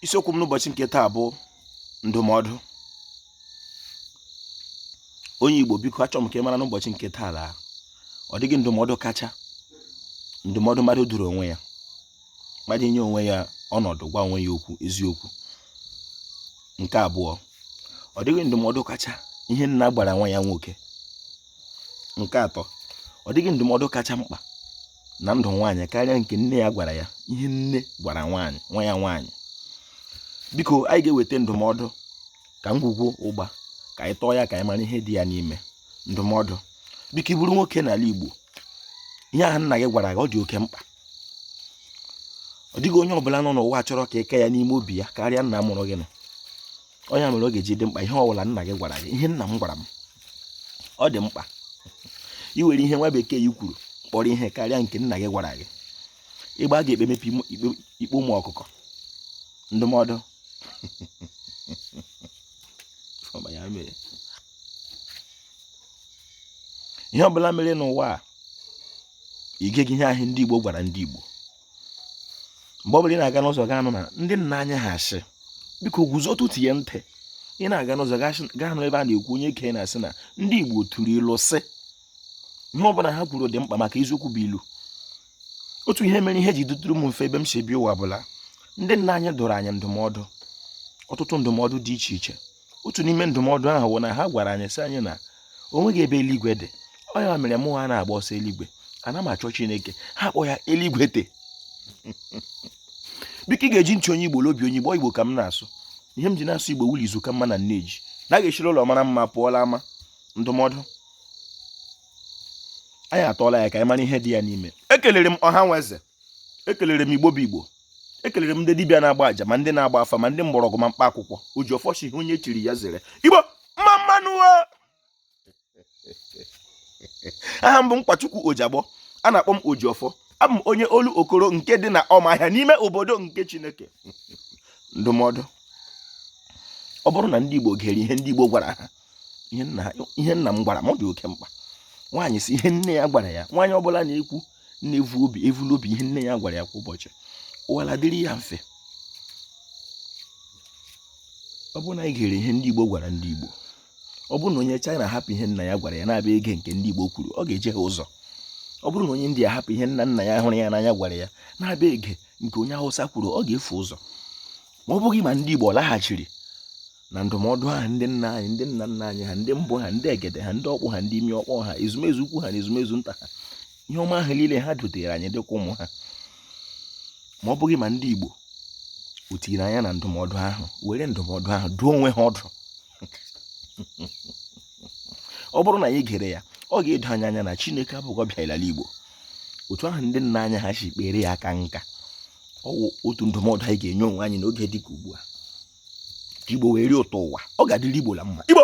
Isiokwu m n'ụbọchị nke taa bụ ndụmọdụ. Onye Igbo, biko achọrọ m ka ị mara n'ụbọchị nke taa la ọ dịghị ndụmọdụ kacha ndụmọdụ mmadụ dụrụ onwe ya, mmadụ inye onwe ya ọnọdụ gwa onwe ya okwu eziokwu. Nke abụọ, ọ dịghị ndụmọdụ kacha ihe nna gwara nwa ya nwoke. Nke atọ, ọ dịghị ndụmọdụ kacha mkpa na ndụ nwaanyị karịa nke nne ya gwara ya, ihe nne gwara nwaanyị nwa ya nwaanyị. Biko anyị ga-eweta ndụmọdụ ka ngwugwu ụgba ka anyị tọọ ya ka anyị mara ihe dị ya n'ime. Ndụmọdụ, biko ị bụrụ nwoke n'ala Igbo, ihe ahụ nna gị gwara gị ọ dị oke mkpa. Ọ dịghị onye ọbụla nọ n'ụwa chọrọ ka ị ka ya n'ime obi ya karịa nna mụrụ gị nọ. Ọ ya mere ọ ga-eji dị mkpa ihe ọbụla nna gị gwara gị, ihe nna m gwara m, ọ dị mkpa iwere ihe nwa bekee yi kwuru kpọrọ ihe karịa nke nna gị gwara gị. Ịgba ga-ekpe mepe ikpe ụmụ ọkụkọ. Ndụmọdụ ihe ọbụla mere n'ụwa a, i geghị ihe ahụ ndị Igbo gwara ndị Igbo. Mgbe ọbụla ị na-aga n'ụzọ gaa nụ na ndị nna anyị ha asị, biko guzo tinye ntị. Ị na-aga n'ụzọ gaa nụ ebe a na-ekwu onye ke na-asị na ndị Igbo tụrụ ilu sị, ihe ọbụla ha kwuru dị mkpa maka eziokwu bụ ilu. Otu ihe mere ihe ji dụtụrụ m mfe ebe m si bịa ụwa bụ la ndị nna anyị dụrụ anyị ndụmọdụ, ọtụtụ ndụmọdụ dị iche iche. Otu n'ime ndụmọdụ ahụ bụ na ha gwara anyị sị anyị na o nweghị ebe eluigwe dị. Ọ ya mere mụ ha na-agba ọsọ eluigwe, ana m achọ Chineke, ha kpọ ya eluigwe te. Biko ị ga-eji ntị onye Igbo l'obi onye Igbo, Igbo ka m na-asụ. Ihe m ji na-asụ Igbo wuli izu ka mma na nneji na a ga-echiri ụlọ mara mma pụọla ama. Ndụmọdụ anyị atọọla ya ka anyị mara ihe dị ya n'ime. Ekelere m ọha nwe eze, ekelere m Igbo bụ Igbo, ekelere m ndị dibịa na-agba àjà, ma ndị na-agba afa, ma ndị mgbọrọgwụ, ma mkpa akwụkwọ. Ojiọfọ sị ihe onye chiri ya zere. Igbo mma mma nụ. Aha m bụ Nkwachukwu Ojiagbọ, a na-akpọ m Ojiọfọ. Abụ m onye Olokoro nke dị na Ọmahịa n'ime obodo nke Chineke. Ndụmọdụ, ọ bụrụ na ndị Igbo gere ihe ndị Igbo gwara ha, ihe nna m gwara m, ọ dị oke mkpa. Nwaanyị sị ihe nne ya gwara ya, nwaanyị ọbụla na-ekwu na-evu obi evulu obi ihe nne ya gwara ya kwa ụbọchị, ụwa la-adịrị ya mfe. Ọ bụrụ na anyị gere ihe ndị Igbo gwara ndị Igbo, ọ bụrụ na onye China hapụ ihe nna ya gwara ya na-abịa ege nke ndị Igbo kwuru, ọ ga-eje ha ụzọ. Ọ bụrụ na onye India hapụ ihe nna nna ya hụrụ ya n'anya gwara ya na-abịa ege nke onye Hausa kwuru, ọ ga-efu ụzọ. Ma ọ bụghị ma ndị Igbo laghachiri na ndụmọdụ ahụ ndị nna anyị, ndị nna nna anyị ha, ndị mbụ ha, ndị egede ha, ndị ọkpụ ha, ndị imi ọkpọ ha, ezumezu ukwu ha na ezumezu nta ha, ihe ọma ahụ niile ha dotere anyị dịka ụmụ ha. Ma ọ bụghị ma ndị Igbo o tinyere anya na ndụmọdụ ahụ, were ndụmọdụ ahụ dụọ onwe ha ọdụ. Ọ bụrụ na anyị gere ya, ọ ga-edo anyị anya na Chineke abụghị ọbịa n'ala Igbo. Otu ahụ ndị nna anyị ha si kpere ya aka nka, ọ wụ otu ndụmọdụ anyị ga-enye onwe anyị n'oge dịka ugbu a, ka Igbo wee rie ụtọ ụwa. Ọ ga-adịrị Igbo la mma. Igbo